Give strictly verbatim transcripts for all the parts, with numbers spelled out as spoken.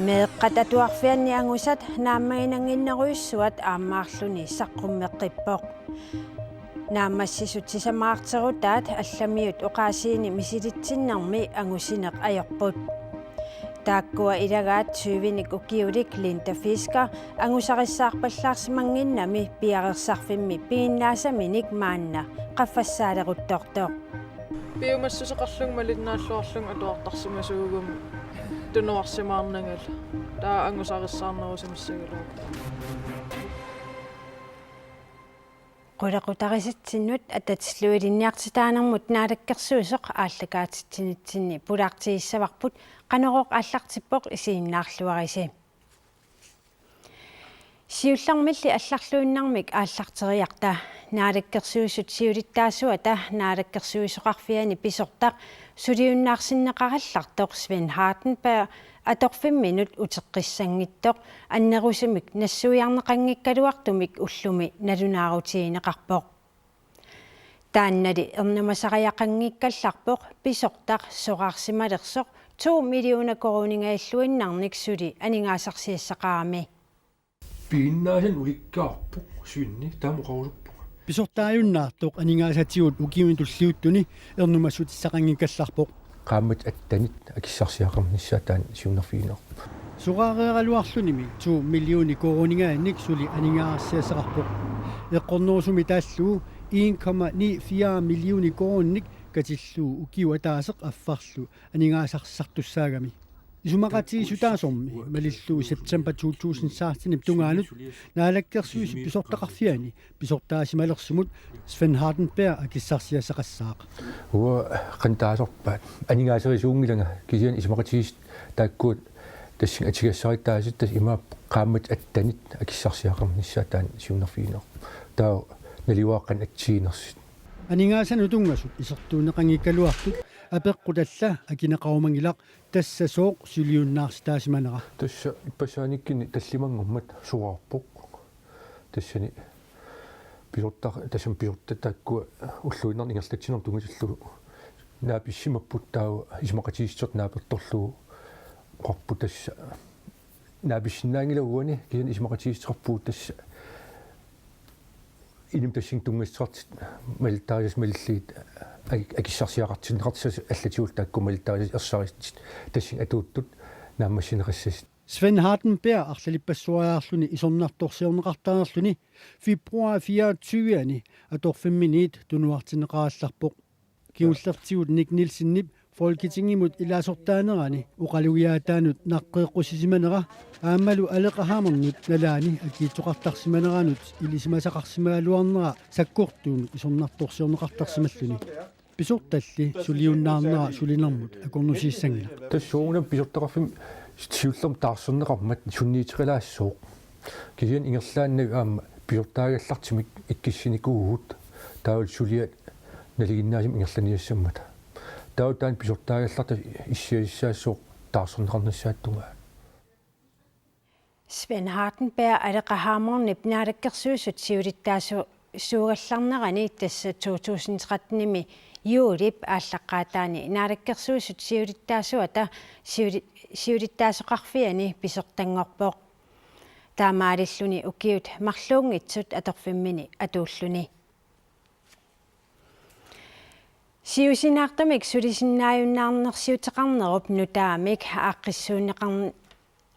Meeqqat atuarfianni angusat naammaginannginnerujussuat aammaarluni saqqummeqqippoq. Naammassisut sisamarterutaat allamiut oqaasiini misilitsinnermi angusineq ajorput. Taakkua ilagaat tyvenik ukiulik Linda Fisker angusarissaarpallaarsimannginnami piareersarfimmi piginnaasaminik maanna qaffassaalerutortoq. Piumassuseqarlunga malinnaalluarlunga atuartarsimasuuguma tunuarsimaarnagala. Taava angusarissaarnerusimissagaluarpoq. Qulequtarisatsinnut atatilluilinniartitaanermut naalakkersuisoq aallakaatitsinitsinni pulaartigissavarput, Qanorooq aallartippoq, isiginnaarluarisi. Siullermilli allarluinnarmik aallarteriarta Naalakkersuisut siulittaasuata naalakkersuisoqarfiani pisortaq suliunnaarsinneqarallartoq Svend Hardenberg atorfimminut uteqqissanngitsoq annerusumik nassuiarneqanngikkaluartumik ullumi nalunaarutigineqarpoq. Taannali ernumasariaqanngikkallarpoq pisortaq soraarsimalersoq to millioner koruuningajalluinnarnik suli aningaasarsiassaqarami. Piginnaasanik ulikkaarpoq Svenni, taama oqarusuppunga. Pisortaajunnaartoq aningaasatigut ukiuni tulliuttuni ernumassutissaqanngikkallarpoq. Qaammatit attenit akissarsiaqarnissaat taanna siunnerfigineqarpoq. Soraareeraluarlunimi to millioner koruuningajannik suli aningaasarsiassaqarpoq. Eqqornerusumik taallugu en komma ni fire millioner koruuninik katillugu ukioq ataaseq affarlu aningaasarsisartussaagami. Isumaqatigiissutaasormi malillugu september to tusind seksten-ip tungaanut Naalakkersuisut pisortaqarfiani pisortaasimalersimut Svend Hardenberg akissarsiassaqassaaq. Uanga qanoq taasarpaat, aningaasarisuunngilanga, kisianni isumaqatigiissut taakkua tassunga atugassarittaasut tassa imaappoq qaammatit attenit akissarsiaqarnissaat taanna siunnerfigineqarpoq. Taava naluara qanoq atsiginersut. Aningaasanut tunngasut isertuunneqanngikkaluartut apeqqut alla akineqarumanngilaq, tassa sooq suliunnaarsitaasimanera. Tassa ippassaanikkuni tallimanngormat soraarpoq. Tassani pisorta-, tassami pisortat taakkua ulluinnarni ingerlatsinermut tunngatillugu naapissimapput, taava isumaqatigiissuteqartut naapertorlugu oqarput tassa naapissinnaanngilaq uani, kisianni isumaqatigiissuteqarpugut tassa inim tassing tunngassuteqartut malittarisassat malillugit ak-, akissarsiaqartinneqartussat allatigullu taakku malittarisassat ersarissutit tassing atuuttut naammassineqassapput. Svend Hardenberg arlalippassuariarluni isornartorsiorneqartareerluni februar fireogtyve-ani atorfimminiit tunuartinneqarallarpoq. Kingullertigut Nick Nielsenip Folketingimut ilaasortaanerani oqalugiaataanut naqqeeqqussisimanera aammalu Aleqa Hammondip nalaani akiitsoqartarsimaneranut ilisimasaqarsimagaluarnera sakkortuumik isornartorsiorneqartarsimalluni. Pisortalli suliunnaarnera sulinermut akornusiissanngilaq. Tassa soorunami pisortaqarfimmi siullermik taarserneqarmat sunniuteqalaassooq. Kisianni ingerlaannaq aamma pisortaagallartumik ikkissinikuuvugut, taavalu suliat nalinginnaasumik ingerlaniassammata. Taava taanna pisortaagallartoq issiasissaassooq taarserneqarnissaata tungaanut. Svend Hardenberg Aleqa Hammondip Naalakkersuisut siulittaasu-, suugallarnerani tassa to tusind tretten-imi juulip aallaqqaataani Naalakkersuisut siulittaasuata siuli-, siulittaasoqarfiani pisortanngorpoq. Taamaalilluni ukiut marluunngitsut atorfimmini atuulluni. Siusinaartumik sulisinnaajunnaarnersiuteqarnerup nutaamik aaqqissuunneqarn-,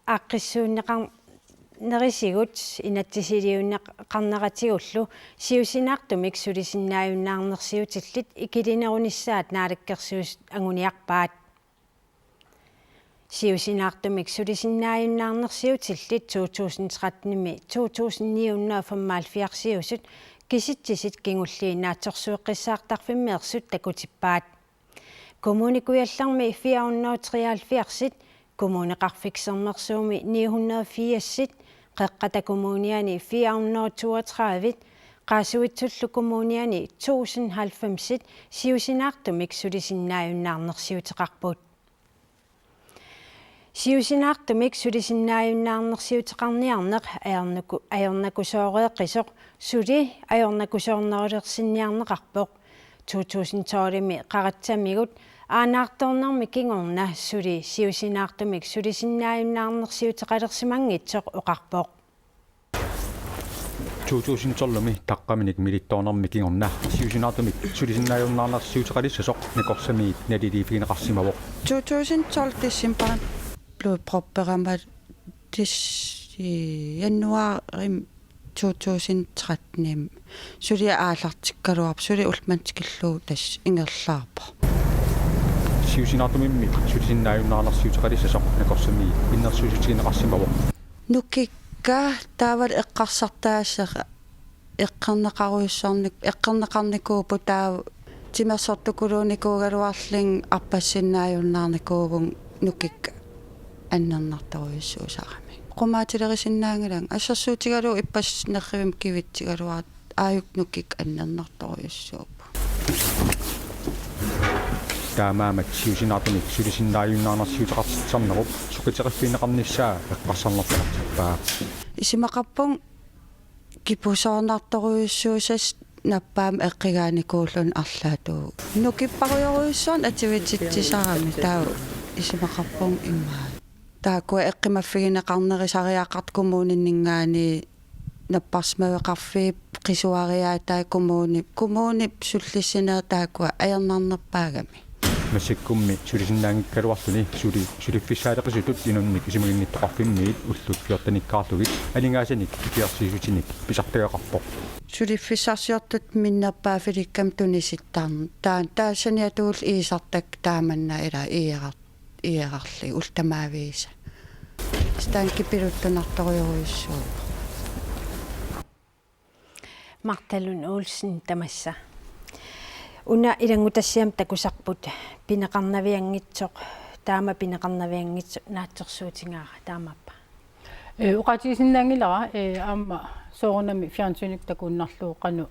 aaqqissuunneqarnerisigut inatsisiliunneqarneratigullu siusinaartumik sulisinnaajunnaarnersiutillit ikilinerunissaat Naalakkersuisut anguniarpaat. Siusinaartumik sulisinnaajunnaarnersiutillit to tusind tretten-imi to tusind ni hundrede og femoghalvfjerds-iusut kisitsisit kingulliit naatsorsueqqissaartarfimmeersut takutippaat. Kommune Kujallermi fire hundrede og treoghalvfjerds-it, Kommuneqarfik Sermersuumi ni hundrede og firs-it, Qeqqata Kommuniani fire hundrede og toogtredive-it, Qaasuitsullu Kommuniani tusind halvfems-it siusinaartumik sulisinnaajunnaarnersiuteqarput. Siusinaartumik sulisinnaajunnaarnersiuteqarniarneq ajornaku-, ajornakusooreeqqisoq suli ajornakusoornerulersinniarneqarpoq. To tusind tolv-imi qaratsamigut Aanaartoornermi kingorna suli siusinaartumik sulisinnaajunnaarnersiuteqalersimanngitsoq oqarpoq. To tusind tolvimi taqqaminik milittoornermi kingorna siusinaartumik sulisinnaajunnaarnersiuteqalissasoq Nakorsamiit naliliiffigineqarsimavoq. To tusind tolv decembarimi blodpropperama tis-, januaarimi to tusind trettenimi suli aallartikkaluarpoq, suli ullumanna tikillugu tassa ingerlaarpoq. Siusinaartumimmi sulisinnaajunnaarnersiuteqalissasoq Nakorsamiit innersuussutigineqarsimavoq. Nukikka taavalu eqqarsartaaseq eqqorneqarujussuarnik-, eqqorneqarnikuupput, taava timersortukuluunikuugaluarlunga arpassinnaajunnaarnikuuvugut nukikka annernartorujussuusarami. Qummaatilerisinnaanngilanga, assersuutigalugu ippassaq nerrivimmi kivitsigaluartoq, aajuku nukikka annernartorujussuupput. Taamaammat siusinaartumik sulisinnaajunnaarnersiuteqartitsisarnerup soqutigineqarnissaa eqqarsarnerpalaartippaa. Isumaqarpunga kipusoornartorujussuussasoq nappaammat eqqigaanikuulluni arlaatigut. Nukipparujorujussuarnik atuutitsisarami, taava isumaqarpunga immaqa. Taakkua eqqumaffigineqarnerusariaqartut kommuninninngaanniit napparsimaveqarfiit qisuariaataat kommuni, kommunip sullissineq taakkua ajornarnerpaagami. Massakkummi sulisinnaanngikkaluarluni suli suliffissaaleqisutut inunnik isumaginnittoqarfimmiit ullut fjortenikkaarlugit aningaasanik ikiorsiissutinik pisartagaqarpoq. Suliffissarsiortutut minnerpaaffilikkami tunisittarneq. Taanna taava saniatigut iisartakkat taamanna ila iigerar-, iigerarlugit ullut tamaaviisa. Taanna kipiluttunartorujorujussuuvoq. Martha Lund Olsen tamassa. Una ilanngutassiami takusarput pineqarnavianngitsoq, taama pineqarnavianngitsoq naatsorsuutigaara, taamaappa? Ee, oqaatigisinnaanngilara, ee, aamma soorunami fjernsynikkut takuinnarlugu qanoq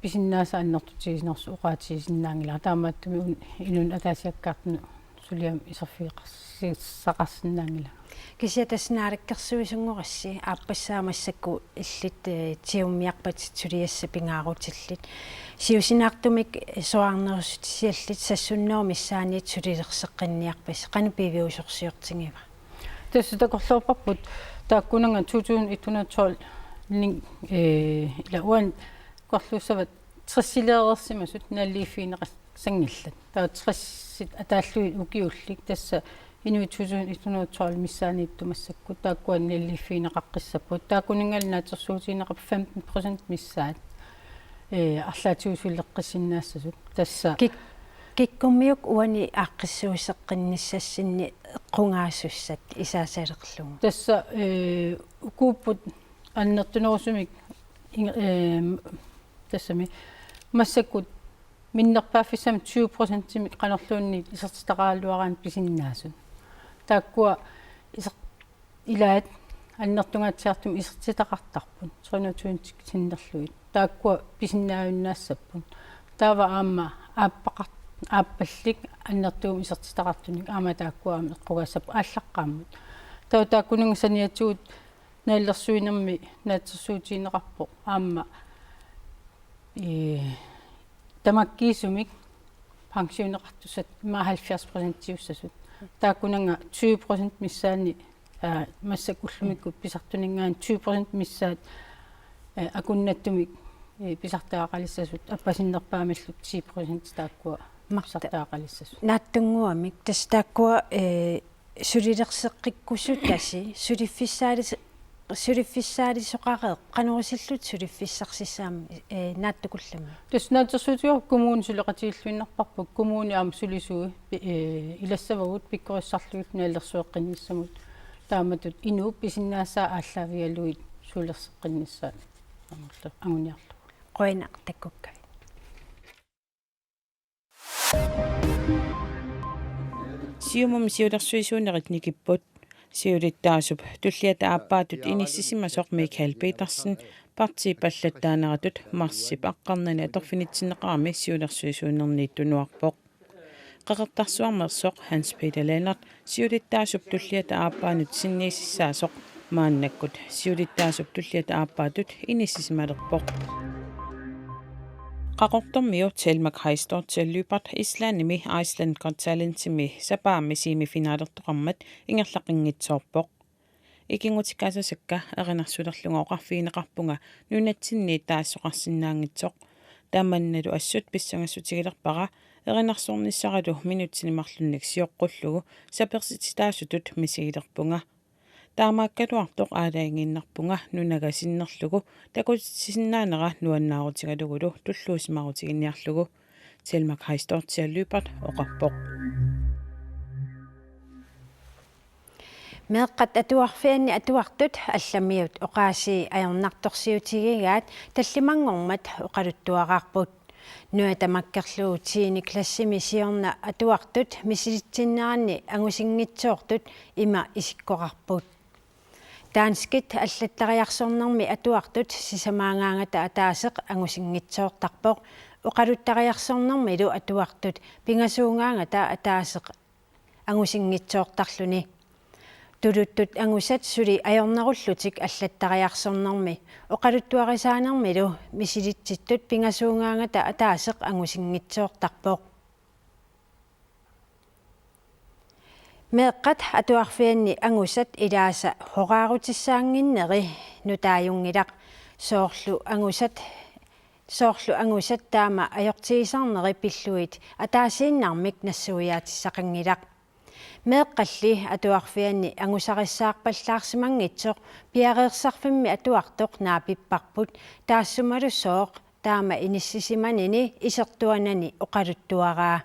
pisinnaasat annertutiginersoq oqaatigisinnaanngilara. Taamaattumik un-, inunnut ataasiakkaartunut suliamut iserfigeqarsissaqarsinnaanngilanga. Kisianni tassa naalakkersuisunngorassi, aappassaa massakkut illit, ee, tigummiarpatit suliassat pingaarutillit. Siusinaartumik soraarnerussutisiallit sassunnerup missaaniittut sulilerseqqinniarpasi, qanoq piviusorsiortigiva? Tassa takorloorparput taakkunannga to tusind et hundrede tolv-nik, ee, ila uani takorluussavat tressileereersimasut naliliiffigineqassanngillat. Taava tressit ataallugit ukiullit, tassa inuit to tusind et hundrede tolv missaaniittut massakkut taakkuanik naliliiffigineqaqqissapput. Taakkunanngalu naatsorsuutigineqarpoq femten procent missaat, ee, arlaatigut suleqqissinnaassasut. Tassa Kik-, kikkummiuk uani aaqqissuusseqqinnissassinni eqqugaasussat isaasalerlugu? Tassa, ee, ukuupput annertunerusumik ing-, ee, tassami massakkut minnerpaaffissamik tyve procentimik qanorluunniit isertitaqaraluaraanni pisinnaasut. Taakkua iser-, ilaat annertungaatsiartumik isertitaqartarput, tre hundrede tusind sinnerlugit. Taakkua pisinnaajunnaassapput. Taava aamma aappaqar-, aappallik annertuumik isertitaqartunik aamma taakkua aamma eqqugaassapput aallaqqaammut. Taava taakkunannga saniatigut nalilersuinermi naatsorsuutigineqarpoq aamma, ee, tamakkiisumik pensioneqartussat immaqa halvfjerds procentiussasut. Taakkunannga tyve procent missaanni, aa, massakkut ullumikkut pisartuninngaanniit tyve procent missaat, ee, akunnattumik, ee, pisartagaqalissasut, appasinnerpaamillu ti procent taakkua Martha, pisartagaqalissasut. Naatsunnguamik, tassa taakkua, ee, sulilerseqqikkusutasi, suliffissaalis-, suliffissaalisoqareerpit, qanoq isillutit suliffissarsissaammat, ee, naatsukullammik? Tassa naatsorsuutigalugu kommuni suleqatigilluinnarparput, kommuni aamma sulisui, pi-, ee, ilassavagut pikkorissarlugit nalilersueqqinnissamut. Taamatut inuup pisinnaasaa aallaavigalugit sulilerseqqinnissaa anguniarlugu. Qujanaq takkukkavit. Siumumi siulersuisuunerit nikipput. Siulittaasup tulliata aappaatut inissisimasoq Michael Petersen partiip allattaaneratut marsip aqqarnani atorfinitsinneqarami siulersuisuunerniit tunuarpoq. Qeqertarsuarmeersoq Hans Peter Lennert siulittaasup tulliata aappaanut sinniisissaasoq maannakkut siulittaasup tulliata aappaatut inissisimalerpoq. Qaqortormiu Thelma Kajsdóttir Lyberth Islandimi Iceland Got Talentimi sapaammi semifinalertoqarmat ingerlaqqinngitsoorpoq. Ikinngutikaasasakka erinarsulerlunga oqarfigineqarpunga nunatsinni taassoqarsinnaanngitsoq. Tamannalu assut pissangassutigilerpara erinarsornissaralu minutsini marlunnik sioqqullugu sapersitsitaasutut misigilerpunga. Taamaakkaluartoq aalajangiinnarpunga nunaga sinnerlugu takutitsisinnaanera nuannaarutigalugulu tulluusimaarutiginniarlugu, Thelma Kajsdóttir Lyberth oqarpoq. Meeqqat atuarfianni atuartut allamiut oqaasii ajornartorsiutigigaat tallimanngormat oqaluttuaraarput. Nuna tamakkerlugu tiende klassimi siorna atuartut misilitsinneranni angusinngitsoortut ima isikkoqarput: Danskit allattariarsornermi atuartut sisamaangaangata ataaseq angusinngitsoortarpoq. Oqaluttariarsornermilu atuartut pingasuungaangata ataaseq angusinngitsoortarluni. Tuluttut angusat suli ajornerullutik allattariarsornermi oqaluttuarisaanermilu misilitsittut pingasuungaangata ataaseq angusinngitsoortarpoq. Meeqqat atuarfianni angusat ilaasa horaarutissaannginneri nutaajunngilaq. Soorlu angusat, soorlu angusat taama ajortigisarneri pillugit ataasiinnarmik nassuiaatissaqanngilaq. Meeqqalli atuarfianni angusarissaarpallaarsimanngitsoq piareersarfimmi atuartoq naapipparput, taassumalu sooq taama inissisimanini isertuanani oqaluttuaraa.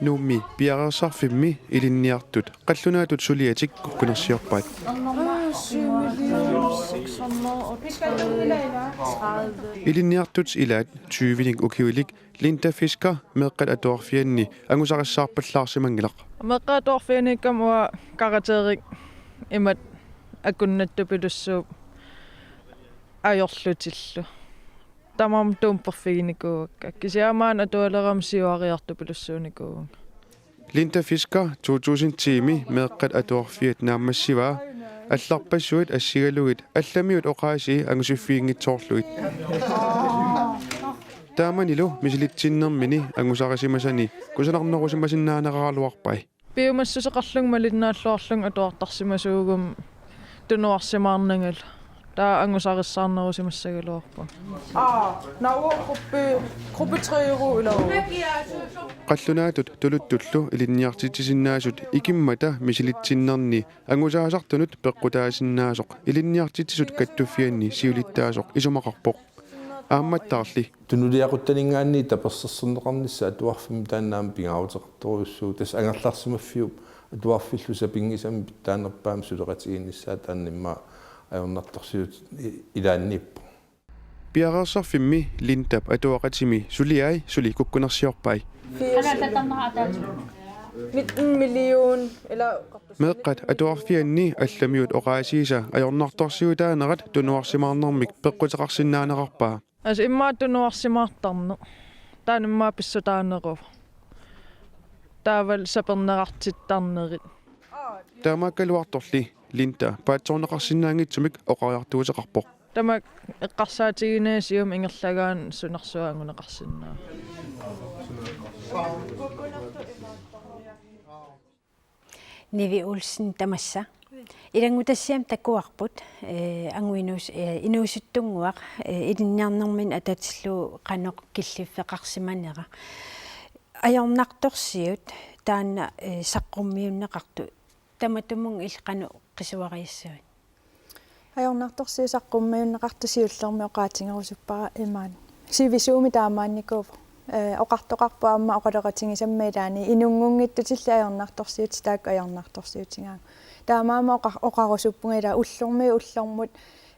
Nuummi piareersarfimmi ilinniartut qallunaatut suliatik kukkunersiorpaat. Ilinniartut ilaat tyvenik ukiulik Linda Fisker meeqqat atuarfianni angusarissaarpallaarsimanngilaq. Meeqqat atuarfianniikkama uanga karakterit imatut akunnattupilussuupput ajorlutillu. Tamarmik tuumperfiginikuuakka. Kisianni maani atualerama siuariartupilussuunikuuvunga. Linda Fisker to tusind ti-mi meeqqat atuarfiat naammassivaa. Allarpassuit assigalugit allamiut oqaasii angusiffiginngitsoorlugit. Taamanilu misilitsinnermini angusarisimasani kusanarnerusimasinnaaneraluarpai. Piumassuseqarlunga malinnaalluarlunga atuartarsimasuuguma tunuarsimaarnangalu. Taava angusarissaarnerusimassagaluarpunga. Aa, naua gruppe, gruppe tre-ru ilaa. Qallunaatut tuluttullu ilinniartitsisinnaasut ikimmata misilitsinnerni angusaasartunut peqqutaasinnaasoq Ilinniartitsisut Kattuffianni siulittaasoq isumaqarpoq. Aammattaarli. Tunuliaquttaninngaanniit tapersersorneqarnissaq atuarfimmi taanna aamma pingaaruteqartorujussuuvoq, tassa angerlarsimaffiup atuarfillu sapinngisamik pitsaanerpaamik suleqatigiinnissaa taanna immaqa ajornartorsiut i-, ilaanniippoq. Piareersarfimmi Lindap atuaqatimi suliai suli kukkunersiorpai. Mit-, en million, eller... Meeqqat atuarfianni allamiut oqaasiisa ajornartorsiutaanerat tunuarsimaarnermik peqquteqarsinnaanerarpaa. Altså, immaqa tunuarsimaartarneq. Taanna immaqa pissutaaneruvoq. Taavalu sapernerartittarnerit. Taamaakkaluartorli Linda paatsoorneqarsinnaanngitsumik oqariartuuteqarpoq. Tamakku eqqarsaatiginagu siumut ingerlagaanni sunarsuaq anguneqarsinnaavoq. Nivi Olsen tamassa. Ilanngutassiami takuarput, eh, angut inuus-, eh, inuusuttunnguaq, eh, ilinniarnermini atatillugu qanoq killiffeqarsimanera. Ajornartorsiut taanna, eh, saqqummiunneqartut tamatumunnga illit qanoq qisuariassavat? Ajornartorsiut saqqummiunneqartut siullermik oqaatigerusuppara imaanngilaq. Sivisuumik taamaannikuuvoq. Eh, oqartoqarpoq aamma oqaloqatigisammat ilaanni inunngunngitsutillu ajornartorsiutit taakku ajornartorsiutigaagut. Taamaammat oqa-, oqarusuppunga ilaa ullormiit ullormut,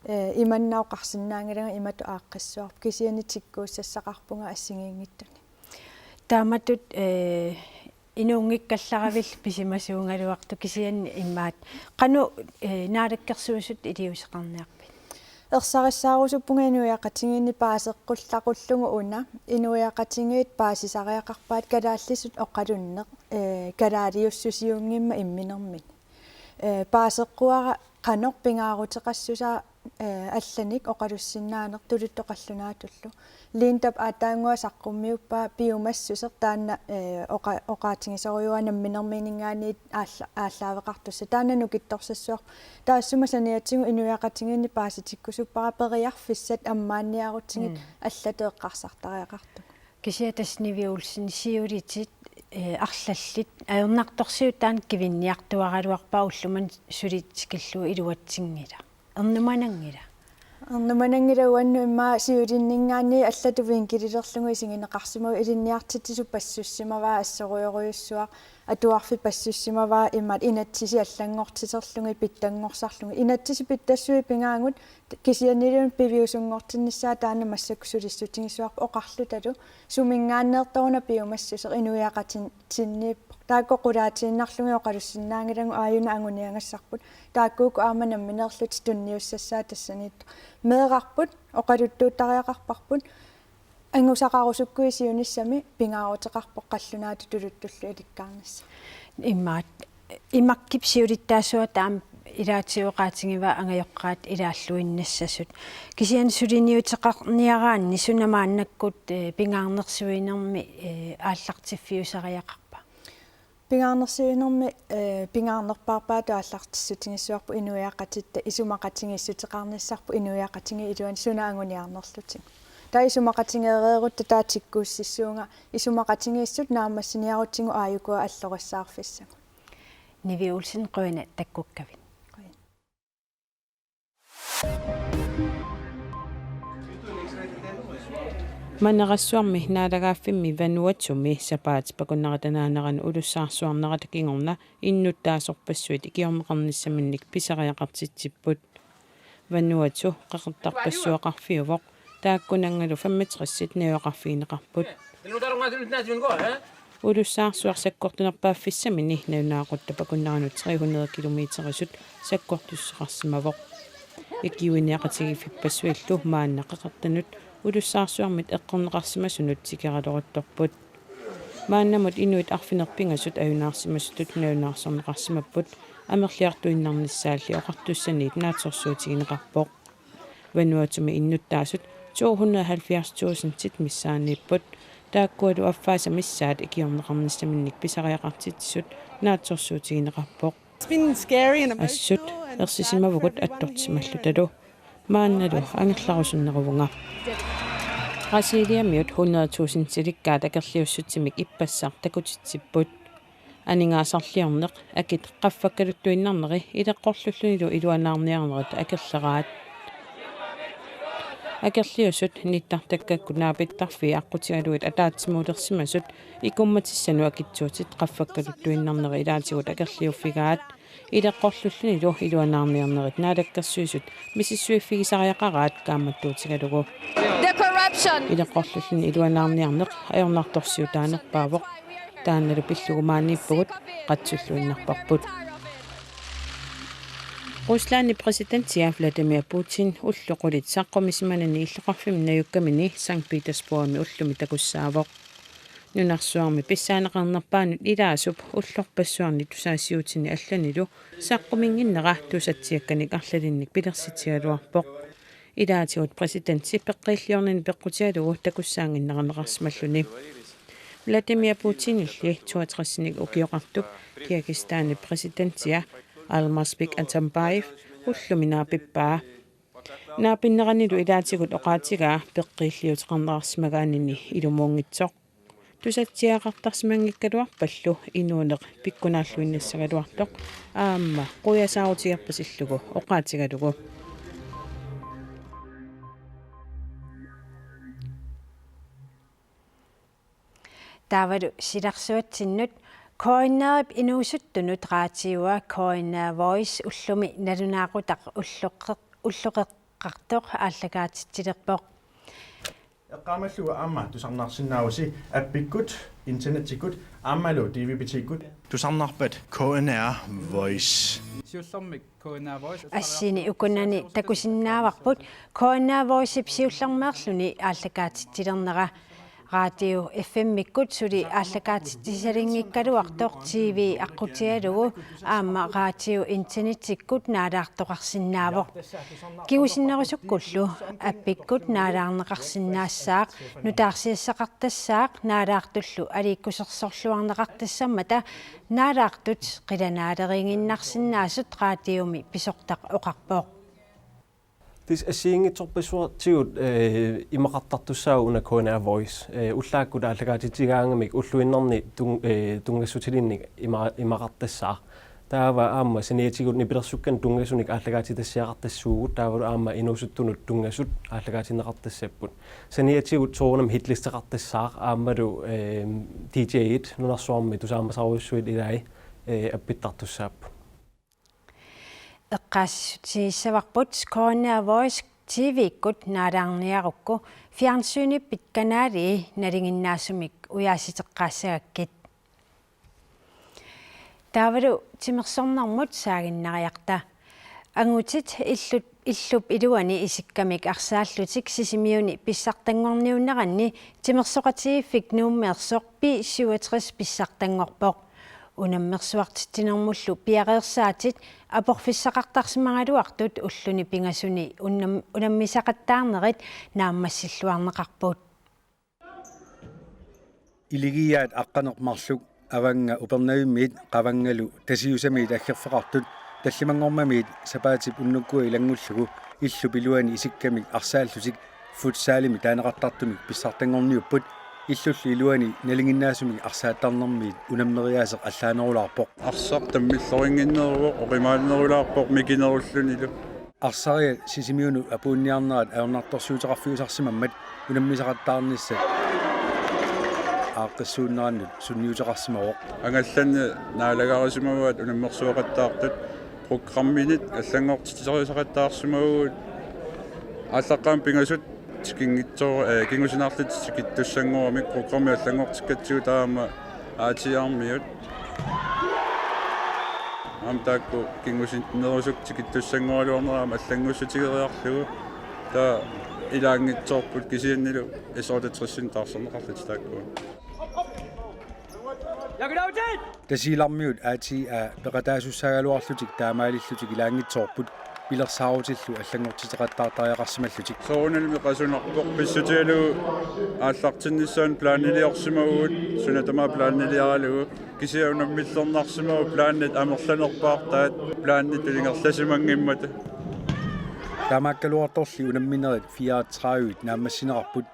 eh, imanna oqarsinnaanngilanga imatut aaqqissuarput. Kisianni tikkuussassaqarpunga assigiinngitsunik. Taamatut, eh, inuunngikkallaravit pisimasuugaluartoq kisianni immaqa. Qanoq, eh, Naalakkersuisut iliuuseqarniarpit? Ersarissaarusuppunga inuiaqatigiinni paaseqqullaqullugu una. Inuiaqatigiit paasisariaqarpaat kalaallisut oqalunneq, eh, kalaaliussusiunngimmat imminermini. Eh, paaseqquara qanoq pingaaruteqassusaa eh, allanik oqalussinnaaneq tuluttut qallunaatullu. Lindap aataannguaq saqqummiuppaa piumassuseq taanna, eh, oqa-, oqaatigisorujuaa namminermiininngaanniit aalla-, aallaaveqartussaq. Taanna nukittorsassuarput. Taassuma saniatigut inuiaqatigiinni paasitikkusuppara periarfissat ammaanniarutsigit Mm. allatut eqqarsartariaqartugut. Kisianni tassa Nivi Olsen siulitit, eh, arlallit ajornartorsiut taanna kivinniartuaraluarpaa ullumimut suli tikillugu iluatsinngilaq. Ernumananngilaq. Ernumananngilaq uannut immaqa siulinninngaanniit allatut vinkililerlugu isigineqarsimavoq ilinniartitsisup passussimavaa assorujorujussuaq atuarfik passussimavaa imaat inatsisit allanngortiterlugit pitsanngorsarlugit. Inatsisit pitsassuit pigaagut kisiannili piviusunngortinnissaat taanna massakkut sulissutigissavarput oqarlutalu suminngaanneertoruna piumassuseq inuiaqatin-, tinniippoq. Taakku qulaatiinnarlugit oqalussinnaanngilagut aajuna anguniagassarput. Taakkuuku aamma nammineerlutik tunniussassaat tassaniittoq. Meerarput, oqaluttuuttariaqarparput. Angusaqarusukkuit siunissami pingaaruteqarpoq qallunaatut tuluttullu ilikkarnissaq. Imaat, imakkip siulittaasuata aamma ilaatigut oqaatigivaa angajoqqaat ilaalluinnassasut. Kisianni suliniuteqarniaraanni suna maannakkut, eh, pingaarnersiuinermi, eh, aallartiffiusariaqarpa? Pingaarnersiuinermi, eh, pingaarnerpaarpaatut aallartissutigissavarput inuiaqatitta isumaqatigiissuteqarnissarput inuiaqatigiit iluanni suna anguniarnerlutigu. Taava isumaqatigeereerutta taava tikkuussissuunga isumaqatigiissut naammassiniarutsigu aajukua allorissaarfissagut. Nivi Olsen, qujanaq takkukkavit. Qujan. Manerassuarmi naalagaaffimmi Vanuatumi sapaatip akunnerata naanerani ulussaarsuarnerata kingorna innuttaasorpassuit ikiorneqarnissaminnik pisariaqartitsipput. Vanuatu qeqertarpassuaqarfiuvoq, taakkunanngalu femogtres najugaqarfigineqarput. Ulussaarsuaq sakkortunerpaaffissamini nalunaaquttap akunneranut tre hundrede kilometerisut sakkortussuseqarsimavoq. Ikiuiniaqatigiiffippassuillu maanna qeqertanut ulussaarsuarmit eqqorneqarsimasunut tikeraleruttorput. Maannamut inuit arfineq-pingasut ajunaarsimasutut nalunaarsorneqarsimapput, amerliartuinnarnissaalli oqartussaniit naatsorsuutigineqarpoq. Vanuatumi innuttaasut to hundrede halvfjerds tusindit missaanniipput. Taakkualu affaasa missaat ikiorneqarnissaminnik pisariaqartitsisut naatsorsuutigineqarpoq. It's been scary and emotional. Assut and ersisimavugut sad, but glad we're here attortisimallutalu. And maannalu angerlarusunneruvunga. Brasiliamiut hundrede tusindilikkaat akerliussutsimik ippassaq takutitsipput. Aningaasarliorneq, akit qaffakkaluttuinnarneri ileqqorlullunilu iluanaarniarnerit akerleraat. Akerliusut nittartakkakkut naapittarfii aqqutigalugit ataatsimuulersimasut ikummatissanut akitsuutit qaffakkaluttuinnarneri ilaatigut akerliuffigaat. Ileqqorlullunilu iluanaarniarnerit Naalakkersuisut misissuiffigisariaqaraat kaammattuutigalugu. The corruption. Ileqqorlulluni iluanaarniarneq ajornartorsiutaanerpaavoq. Taannalu pillugu maaniippugut, qatsulluinnarparput. Ruslandip præsidentia Vladimir Putin ullut qulit saqqummissimanani illoqarfimmi najukkamini Sankt Petersborgimi ullumi takussaavoq. Nunarsuarmi pissaaneqarnerpaanut ilaasup ullorpassuarni tusaasiutini allanilu saqquminnginnera tusatsiakkanik arlalinnik pilersitsigaluarpoq. Ilaatigut præsidenti peqqiilliornini peqqutigalugu takussaannginnerunneqarsimalluni. Vladimir Putinilli toogtresinik ukioqartup Kirgizistanip præsidentia Almazbek Atambayev ullumi naapippaa. Naapinneranilu ilaatigut oqaatigaa peqqiilliuteqarneqarsimagaanini ilumuunngitsoq. Tusatsiagaqartarsimanngikkaluarpallu inuuneq pikkunaalluinnassagaluartoq aamma quiasaarutigerpasillugu oqaatigalugu. Taavalu silarsuatsinnut, K N R-ip inuusuttunut raatiua K N R Voice ullumi nalunaaqutaq ulloqeq-, ulloqeqqartoq aallakaatitsilerpoq. Eqqaamallugu aamma tusarnaarsinnaavusi appikkut, internettikkut aammalu D V B T-kkut. Tusarnaarpat K N R Voice. Siullermik K N R Voice. Assiini ukunani takusinnaavarput K N R Voice-ip siullermeerluni aallakaatitsilernera. Radio F M-ikkut suli aallakaatitsisalinngikkaluartoq T V aqqutigalugu aamma radio internettikkut naalaartoqarsinnaavoq. Kingusinnerusukkullu appikkut naalaarneqarsinnaassaaq, nutaarsiassaqartassaaq, naalaartullu aliikkusersorluarneqartassammata naalaartut qilanaaleriiginnarsinnaasut radiomi pisortaq oqarpoq. Tassa assigiinngitsorpassuartigut, eh, imaqartartussaavoq una K N R Voice. Eh, ullaakkut aallakaatitsigaangamik ulluinnarni tun-, eh, tunngassutilinnik ima-, imaqartassaaq. Taava aamma saniatigut nipilersukkanik tunngasunik aallakaatitassiaqartassuugut, taavalu aamma inuusuttunut tunngasut aallakaatinneqartassapput. Saniatigut soorunami hitlisteqartassaaq aammalu, eh, D J-it nunarsuarmi tusaamasarujussuit ilai, eh, appittartussaapput. Eqqaasitsissutigissavarput K N R Voice T V-kkut naalaarniarukku fjernsynippit kanalii nalinginnaasumik ujaasiteqqaassagakkit. Taavalu timersornermut saaginnariarta. Angutit illut, illup iluani isikkamik arsaallutik Sisimiuni pissartanngorniunneranni timersoqatigiiffik Nuummeersoq B syvogtres pissartanngorpoq. Unammersuartitsinermullu piareersaatit aporfissaqartarsimagaluartut ulluni pingasuni unam-, unammisaqattaarnerit naammassilluarneqarput. Iligiiaat aqqaneq-marluk Avannga Upernavimmiit Qavangalu Tasiusamiit aggerfeqartut tallimanngormamiit sapaatip unnukkua ilanngullugu illup iluani isikkamik arsaallutik futsalimi taaneqartartumik pissartanngorniupput. Illullu iluani nalinginnaasumik arsaattarnermiit unammeriaaseq allaanerulaarpoq. Arsaq tammillorinnginneruvoq, oqimaannerulaarpoq mikinerullunilu. Arsariat Sisimiunut apuunniarnerat ajornartorsiuteqarfiusarsimammat unammisaqattaarnissat aaqqissuunnerannut sunniuteqarsimavoq. Angallanneq naalagarisimavaat unammersuaqattaartut, programminit allanngortitserisaqattaarsimavagut. Aallaqqaammut pingasut tikinngitsoo-, eh, kingusinnaarlutik tikittussanngoramik, programmi allanngortikkatsigu taama A T R-miut. Aamma taakku kingusinnerusukkut tikittussanngoraluarnerat aamma allanngussutigereerlugu. Taava ilaanngitsoorput kisiannili S otteogtres taarserneqarlutik taakkua. Tasiilarmiut A T A peqataasussaagaluarlutik taamaalillutik ilaanngitsoorput pilersaarutillu allanngortiteqattaartariaqarsimallutik. Soorunalimi qasunarpoq pissutigalugu aallartinnissaanut planiliorsimavugut, suna tamaat planiliaralugu, kisianni unammillernarsimavoq planit amerlanerpaartaat, planitut ingerlasimanngimmata. Taamaakkaluartorli unamminerit fireogtredive naammassineqarput.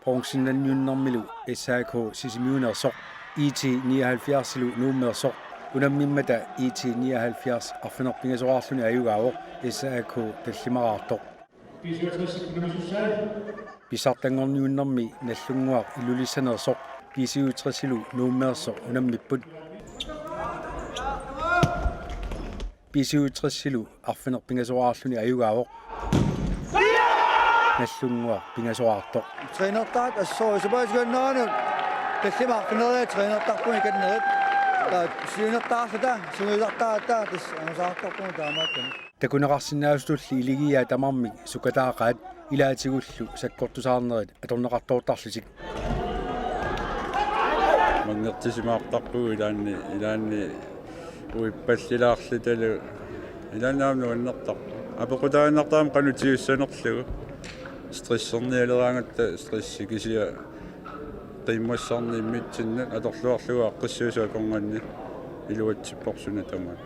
Bronzenanniunnermilu S A K Sisimiuneersoq, I T nioghalvfjerdsilu Nuummeersoq, unammimmata I T nioghalvfjerds arfineq-pingasoraarluni ajugaavoq S A K tallimaraartoq. Pissartanngorniunnermi Nallunnguaq Ilulissaneersoq B syvogtresilu Nuummeersoq unammipput. B syvogtresilu arfineq-pingasoraarluni ajugaavoq. Nallunnguaq pingasoraartoq. Trænertaat assut sapaatip akunneranut tallimat arfineq-pingasut trænertarput ikannerit. Taava siunertaarluta sungiusartaratta tassa angusaartarpugut taamaattumik. Takuneqarsinnaasutulli iligiiaat tamarmik sukataaqaat ilaatigullu sakkortusaarnerit atorneqartoortarlutik. Manngertisimaartarpugut ilaanni, ilaanni uippallilaarlutalu, ilaanni aamma nuannertarpoq. Apeqqutaaginnartarami qanoq tigussanerlugu. Stressernialeraangatta stressi kisianni qiimmassarneq immitsinnut atorluarlugu aaqqissuisoq akornanni iluatsippoq suna tamaat.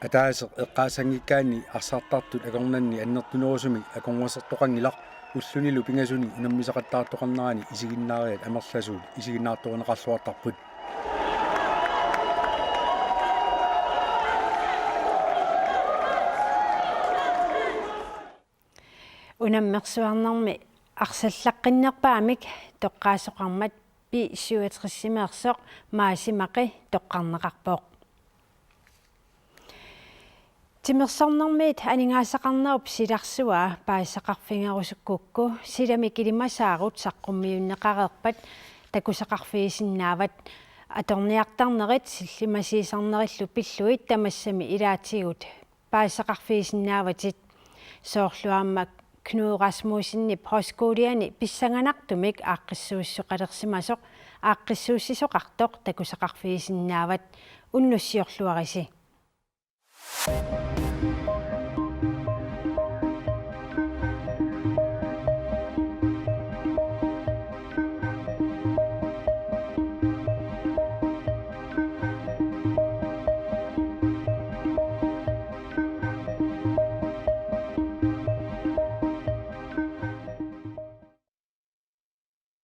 Ataaseq eqqaassanngikkaanni arsartartut akornanni annertunerusumik akornusertoqanngilaq, ullunilu pingasuni unammisaqattaartoqarnerani isiginnaariat amerlasuut isiginnaartorineqarluartarput. Unammersuarnermi arsallaqqinnerpaamik toqqaasoqarmat B syvogtresimeersoq Maasi Maqe toqqarneqarpoq. Timersornermiit aningaasaqarnerup silarsua paasisaqarfigerusukkukku silamik ilimasaarut saqqummiunneqareerpat takusaqarfigisinnaavat. Atorniartarnerit sillimasiisarnerillu pillugit tamassami ilaatigut paasisaqarfigisinnaavatit. Soorlu aamma Knud Rasmussenip højskoliani pissanganartumik aaqqissuussisoqalersimasoq aaqqissuussisoqartoq takusaqarfigisinnaavat. Unnussiorluarisi.